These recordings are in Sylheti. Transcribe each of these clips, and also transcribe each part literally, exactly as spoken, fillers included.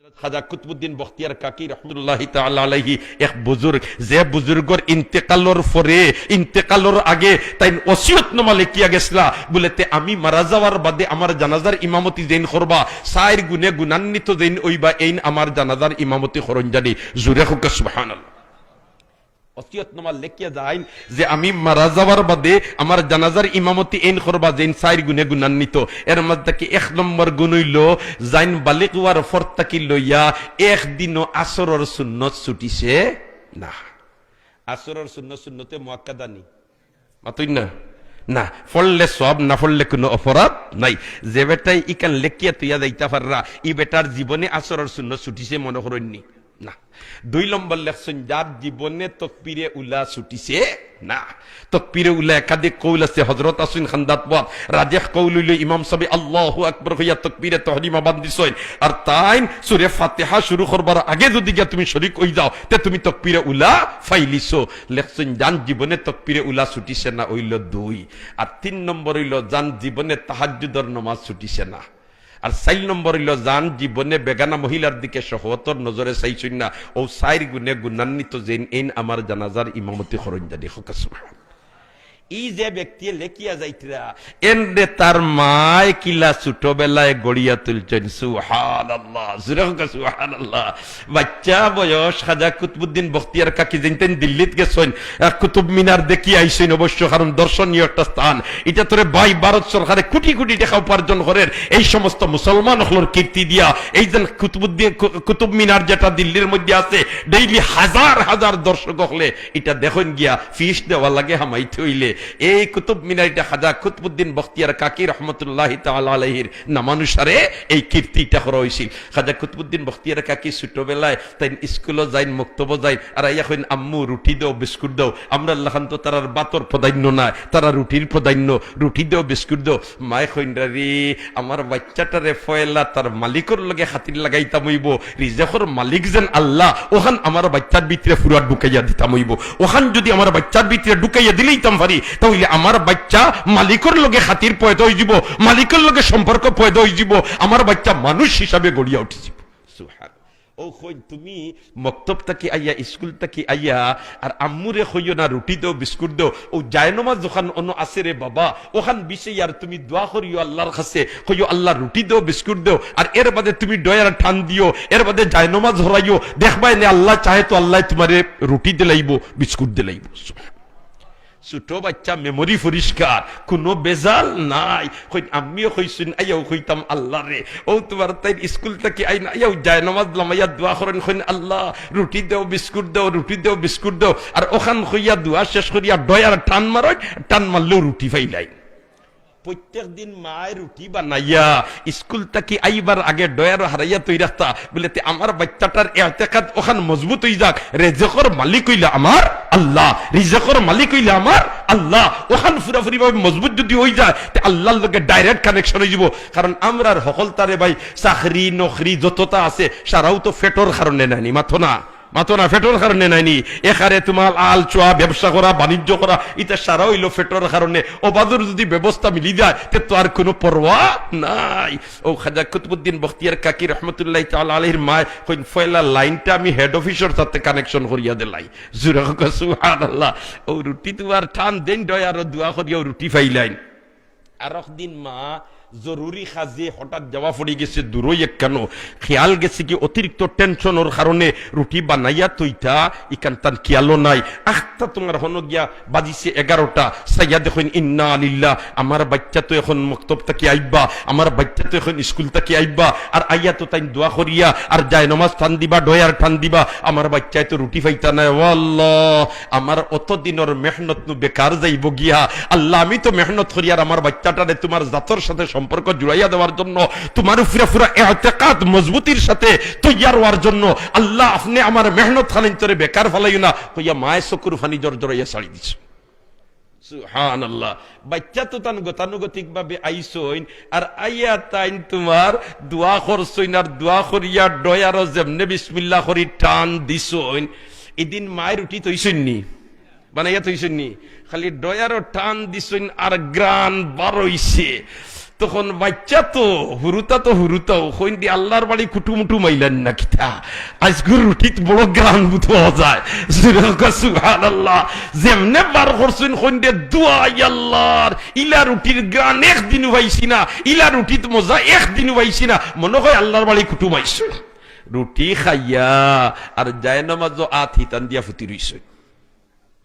খাজা কুতবুদ্দিন বখতিয়ার কাকি রহমতুল্লাহি তাআলা আলাইহি এক বুজুর্গ, যে বুজুর্গর ইন্তেকালর পরে, ইন্তেকালর আগে তাইন ওসিয়তনামা লেখিয়া গেছলা, বুলে, "তে আমি মারা যাওয়ার বাদে আমার জানাজার ইমামতি যেইন করবা, চাইর গুণে গুণান্বিত যেইন অইবা, এইন আমার জানাজার ইমামতি করইন জানি।" জুরে কউক্কা সুবহানাল্লাহ। ওসিয়তনামা লেখিয়া যাইন যে আমি মারা যাওয়ার বাদে আমার জানাজার ইমামতি এইন করবা যেইন চাইর গুণে গুণান্বিত। এর মাঝে থাকি এক নম্বর গুণ অইলো, যাইন বালিগ অওয়ার পর থাকি লইয়া একদিনও আসরর সুন্নত ছুটিছে না। আসরর সুন্নত সুন্নতে মুআক্কাদা নি? মাতইন না? না, পড়লে সওয়াব, না পড়লে কুনু অপরাধ নাই। যে বেটায় ইখান লেখিয়া থইয়া যাইতা পাররা, ই বেটার জীবনে আসরর সুন্নত ছুটিছে মনো করইন নি? না। দুই নম্বর লেখছইন, যার জীবনে তকবিরে উলা ছুটিছে না। তকবিরে উলা একাধিক কৌল আছে, হজরত আসইন খান্দাত পথ, রাজেহ কৌল অইলো ইমাম সাবে আল্লাহু আকবার কইয়া তকবিরে তহরিমা বান্ধিছইন, আর তাইন সুরে ফাতিহা শুরু করবার আগে যুদি গিয়া তুমি শরিক অই যাও, তে তুমি তকবিরে উলা ফাইলিছো। লেখছইন, যান জীবনে তকবিরে উলা ছুটিছে না, অইলো দুই। আর তিন নম্বর অইলো, যান জীবনে তাহাজ্জুদর নমাজ ছুটিছে না। আর চাইর নম্বর অইলো, যান জীবনে বেগানা মহিলার দিকে শহওয়াতর নজরে চাইছইন না, অউ চাইর গুণে গুণান্বিত যেইন, এইন আমার জানাজার ইমামতি করইন জানি। কউক্কা সুবহান। ই যে ব্যক্তিয়ে লেখিয়া যাইতরা, এনরে তার মায় কিলা ছোটবেলায় গড়িয়া তুলছইন। সুবহানাল্লাহ, জুরে কউক্কা সুবহানাল্লাহ। বাইচ্চা বয়স খাজা কুতবুদ্দিন বখতিয়ার কাকি যেইন তাইন দিল্লিত গেছইন, আহ, কুতুব মিনার দেখিয়া আইছইন অবশ্য, কারণ দর্শনীয় একটা স্থান। ইটা তোরে ভাই ভারত সরকারে কুটি কুটি টেকা উপার্জন করের এই সমস্ত মুসলমান অকলর কীর্তি দিয়া। এই যে কুতুবুদ্দিন, কু-, কুতুব মিনার যেটা দিল্লির মধ্যে আছে, ডেইলি হাজার হাজার দর্শক অকলে ইটা দেখইন গিয়া, ফিস দেওয়া লাগে হামাইতে অইলে। এই কুতুব মিনার ইটা খাজা কুতবুদ্দিন বখতিয়ার কাকি রহমতুল্লাহি তাআলা আলাইহির নামানুসারে এই কীর্তি ইটা করা অইছিল। খাজা কুতবুদ্দিন বখতিয়ার কাকি ছোটবেলায় তাইন স্কুলো যাইন, মক্তবো যাইন, আর আইয়া কইন, "আম্মু, রুটি দেও, বিস্কুট দেও।" আমরার লাখান তো তারার ভাতর প্রাধান্য নাই, তারা রুটির প্রাধান্য, "রুটি দেও, বিস্কুট দেও।" মায় কইন, "রে, আমার বাইচ্চাটারে পয়লা তার মালিকর লগে খাতির লাগাইতাম অইবো, রিজেকর মালিক যেন আল্লাহ, অখান আমার বাইচ্চার ভিতরে পুরা ঢুকাইয়া দিতাম অইবো। অখান যুদি আমার বাইচ্চার ভিতরে ঢুকাইয়া দিলাইতাম পারি, তা অইলে আমার বাইচ্চা মালিকর লগে খাতির পয়দা অইযিবো, মালিকর লগে সম্পর্ক পয়দা অইযিবো, আমার বাইচ্চা মানুষ হিসাবে গড়িয়া উঠিযিবো।" সুবহান। অউ কইন, "তুমি মক্তব থাকি আইয়া, স্কুল থাকি আইয়া, আর আম্মুরে কইও না রুটি দেও, বিস্কুট দেও, অউ জায়নমাজ যেখান অনো আছে রে বাবা, অখান বিছাইয়া আর তুমি দোয়া করিও আল্লার কাছে, কইও, 'আল্লাহ, রুটি দেও, বিস্কুট দেও, আর এর বাদে তুমি ডয়ার টান দিও, এর বাদে জায়নমাজ হরাইও, দেখবায় নে আল্লায় চায় তো আল্লায় তুমারে রুটি দিলাইবো, বিস্কুট দিলাইবো।'" ছোট বাইচ্চা, মেমোরি পরিষ্কার, কুনু বেজাল নাই। কইন, "আম্মিও কইছইন, আইয়াও কইতাম আল্লারে।" অউ তুমার তাইন স্কুল থাকি আইন, আইয়াও জায়নমাজ লামাইয়া দোয়া করইন, কইন, "আল্লাহ, রুটি দেও, বিস্কুট দেও, রুটি দেও, বিস্কুট দেও।" আর অখান কইয়া দোয়া শেষ করিয়া ডয়ার টান মারইন, টান মারলেউ রুটি পাইলাইন। প্রত্যেক দিন মায় রুটি বানাইয়া স্কুল থাকি আইবার আগে ডয়ারো হারাইয়া থই রাখতা, বুলে, "তে আমার বাইচ্চাটার এতেকাদ অখান মজবুত অইযাক, রেজেকর মালিক অইলা আমার আল্লাহ, রিজেকর মালিক অইলা আমার আল্লাহ।" অখান পুরাপুরিভাবে মজবুত যুদি অইযায়, তে আল্লার লগে direct connection অইযিবো। কারণ আমরার হকলতারে ভাই, চাকরি, নকরি যততা আছে, সারাউ তো পেটর কারণে নায়নি, মাতো না। মাতো না, পেটর কারণে নায়নি। এখানে তুমার আল চুয়া, ব্যবসা করা, বাণিজ্য করা, ইতা সারা অইলো পেটর কারণে। অবাদর যুদি ব্যবস্থা মিলি যায়, তে তো আর কুনু পরোয়া নাই। অউ খাজা কুতবুদ্দিন বখতিয়ার কাকি রহমতুল্লাহি তাআলা আলাইহির মায় কইন, "পয়লা লাইনটা আমি হেড অফিসর সাথে connection করিয়া দিলাই।" জুরে কউক্কা সুবহানাল্লাহ। অউ রুটি তুমার টান দেইন, ডয়ারো দোয়া করিয়া অউ রুটি পাইলাইন। আরক দিন মা জরুরি কাজে হঠাৎ যাওয়া পড়ি গেছে দূরই একখানো, খেয়াল গেছে কি অতিরিক্ত টেনশনর কারণে রুটি বানাইয়া থইতা, ইখান তান খেয়ালও নাই। আখতা তুমার হনো গিয়া বাজিছে এগারোটা, চাইয়া দেখইন, ইন্না লিল্লাহ, আমার বাইচ্চা তো এখন মক্তব থাকি আইবা, আমার বাইচ্চা তো এখন স্কুল থাকি আইবা, আর আইয়া তো তাইন দোয়া করিয়া আর জায়নমাজ টান দিবা, ডয়ার টান দিবা, আমার বাইচ্চায় তো রুটি পাইতা নায়। ও আল্লাহ, আমার অত দিনর মেহনত নু বেকার যাইবো গিয়া। আল্লাহ, আমি তো মেহনত করি আর আমার বাইচ্চাটারে তুমার জাতর সাথে সম্পর্ক জুড়াইয়া দেওয়ার জন্য, তুমার উপরে পুরা এতেকাদ মজবুতির সাথে তৈয়ার অওয়ার জন্য। আল্লাহ, আপনে আমার মেহনত খানিন্তরে বেকার ফালাইও না, কইয়া মায় চকুর পানি জরজরাইয়া ছাড়ি দিছে। সুবহানাল্লাহ। বাইচ্চা তো তান গতানুগতিকভাবে আইছইন, আর আইয়া তাইন তুমার দোয়া করছইন, আর দোয়া করিয়া ডয়ারো যেমনে বিসমিল্লাহ করি টান দিছইন, ইদিন মায় রুটি থইছইন নি? বানাইয়া থইছইন নি? খালি ডয়ারো টান দিছইন আর ঘ্রাণ বারইছে। তখন বাইচ্চা তো হুরুতা তো হুরুতাও, কইন দি আল্লার বাড়ি কুটুমুটু মাইলান না কিতা? আইজকুর রুটিত বড় ঘ্রাণ বুঝা যায়। জোরে কউক্কা সুবহানাল্লাহ। যেমনে বার করছইন কইন দে দোয়াই আল্লার, ইলা রুটির ঘ্রাণ একদিনও পাইছি না, ইলা রুটিত মজা একদিনও পাইছি না, মনো কয় আল্লার বাড়ি কুটুম আইছইন। রুটি খাইয়া আর জায়নামাজো আত হিতান দিয়া ফুতি রইছইন।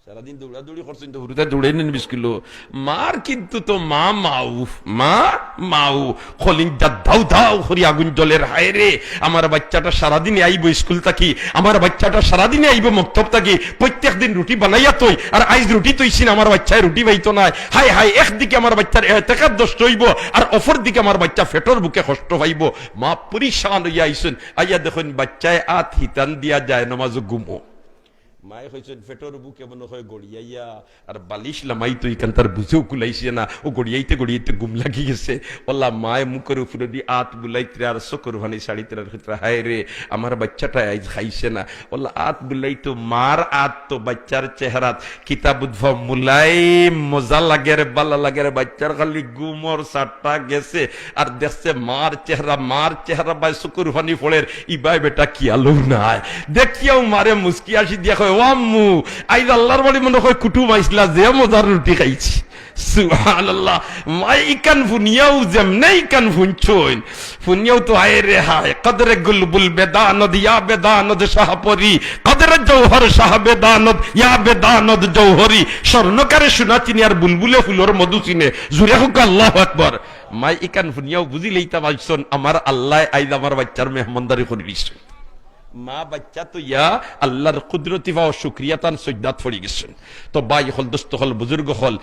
সারাদিন দৌড়াদৌড়ি করছইন তো, হুরুতায় দৌড়াইন নি স্কুলো। মার কিন্তু তো মা মাউ, মা মাউ। কলিজা দাউ দাউ করি আগুন জ্বলের, হায় রে, আমার বাইচ্চাটা সারাদিনে আইবো স্কুল থাকি, আমার বাইচ্চাটা সারাদিনে আইবো মক্তব থাকি, প্রত্যেক দিন রুটি বানাইয়া থই, আর আইজ রুটি থইছি না, আমার বাইচ্চায় রুটি পাইতো নায়। হায় হায়, একদিকে আমার বাইচ্চার এতেকাদ নষ্ট অইবো, আর অপর দিকে আমার বাইচ্চা পেটর ভুকে কষ্ট পাইবো। মা পরিশান অইয়া আইছইন, আইয়া দেখইন বাইচ্চায় আত হিতান দিয়া জায়নামাজো ঘুমো। মায়ে কইছইন, "পেটর ভুকে মনো কয় গড়িয়াইয়া, আর বালিশ লামাইতো ইখান তার বুঝেও কুলাইছে না, অউ গড়িয়াইতে গড়িয়াইতে ঘুম লাগি গেছে।" অলা মায়ে মুখর উপরেদি আত বুলাইতরা আর চকুর পানি ছাড়িতরা আর কইতরা, "হায় রে, আমার বাইচ্চাটায় আইজ খাইছে না।" অলা আত বুলাইতো, মার আত তো বাইচ্চার চেহারাত কিতা বুঝবা, মুলাইম, মজা লাগের, বালা লাগের, বাইচ্চার খালি ঘুমর সাট্টা গেছে। আর দেখছে মার চেহারা, মার চেহারা বায় চকুর পানি পড়ের, ইবায় বেটা খিয়ালও নাই। দেখিয়াউ মারে মুস্কি হাসি দিয়া কয়, "ও আম্মু, আইজ আল্লার বাড়ি মনো কয় কুটুম আইছলা, যে মজার রুটি খাইছি।" সুবহানাল্লাহ। মায় ইখান হুনিয়াউ যেমনে ইখান হুনছইন, হুনিয়াউ তো হায় রে হায়, কদরে গুলবুল বেদানদ, ইয়া বেদানদ শাহপরি, কদরে জৌহর শাহ বেদানদ, ইয়া বেদানদ জৌহরি, স্বর্ণকারে সোনা চিনে আর বুলবুলে ফুলর মধু চিনে। জোরে কউক্কা আল্লাহু আকবার। মায় ইখান হুনিয়াউ বুঝিলাইতা পারছইন, আমার আল্লায় আইজ আমার বাইচ্চার মেহমানদারি করি দিছইন। মা বাইচ্চা তো ইয়া আল্লার কুদরতি পাও শুকরিয়া তান সইজদাত পড়ি গেছইন। তো ভাই অকল, দোস্ত অকল, বুজুর্গ অকল,